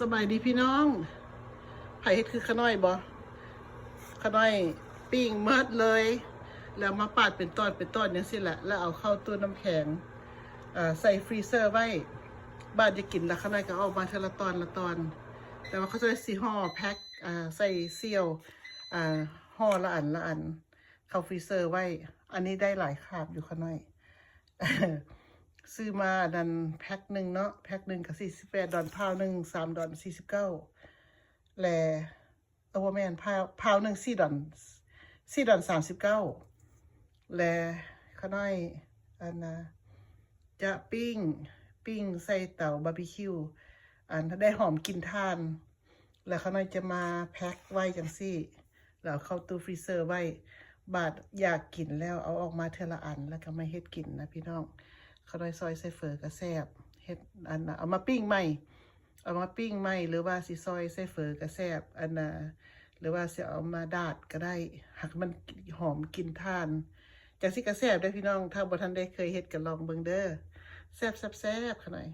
ສະບາຍດີພີ່ນ້ອງ ໃຜເຮັດຄືຂະນ້ອຍບໍ່? ຂະນ້ອຍປີ້ງໝົດເລີຍ ແລ້ວມາປາດເປັນຕອນເປັນຕອນຈັ່ງຊີ້ແຫຼະ ແລ້ວເອົາເຂົ້າຕູ້ນ້ຳແຂງ ເອີ ໃສ່ຟຣີເຊີໄວ້ ບາດຢາກກິນແລ້ວຂະນ້ອຍກໍເອົາອອກມາເທື່ອລະຕອນລະຕອນ ແຕ່ວ່າເຂົາເຈົ້າຊິຫໍ່ແພັກ ເອີ ໃສ່ຊີວ ເອີ ຫໍ່ລະອັນລະອັນ ເຂົ້າຟຣີເຊີໄວ້. ອັນນີ້ໄດ້ຫຼາຍຄາບຢູ່ຂະນ້ອຍ ຊື້ມາອັນນັ້ນແພັກໜຶ່ງເນາະ ແພັກໜຶ່ງກໍສີ່ສິບແປດດອນ ພາວໜຶ່ງສາມດອນສີ່ສິບເກົ້າ ແລະ ເອີ ບໍ່ແມ່ນ ພາວ ພາວໜຶ່ງສີ່ດອນ ສີ່ດອນສາມສິບເກົ້າ ແລະ ຂະນ້ອຍ ອັນນະ ຈະປີ້ງ ປີ້ງໃສ່ເຕົາບາບີຄິວ ອັນໄດ້ຫອມກິ່ນຖ່ານ ແລ້ວຂະນ້ອຍຈະມາແພັກໄວ້ຈັ່ງຊີ້ ແລ້ວເຂົ້າຕູ້ຟຣີເຊີໄວ້ ບາດຢາກກິນແລ້ວເອົາອອກມາເທື່ອລະອັນ ແລ້ວກໍມາເຮັດກິນນະພີ່ນ້ອງ. ຂະນ້ອຍຊອຍໃສ່ເຝີກໍແຊບ ເຮັດອັນນະ ເອົາມາປີ້ງໃໝ່ ເອົາມາປີ້ງໃໝ່ ຫຼືວ່າຊິຊອຍໃສ່ເຝີກໍແຊບ ອັນນະ ຫຼືວ່າຊິເອົາມາດາດກໍໄດ້ ຫາກມັນຫອມກິ່ນຖ່ານ ຈັ່ງຊີ້ກໍແຊບເດ້ພີ່ນ້ອງ. ຖ້າບໍ່ທັນໄດ້ເຄີຍເຮັດກໍລອງເບິ່ງເດີ ແຊບໆໆ ຂະນ້ອຍ.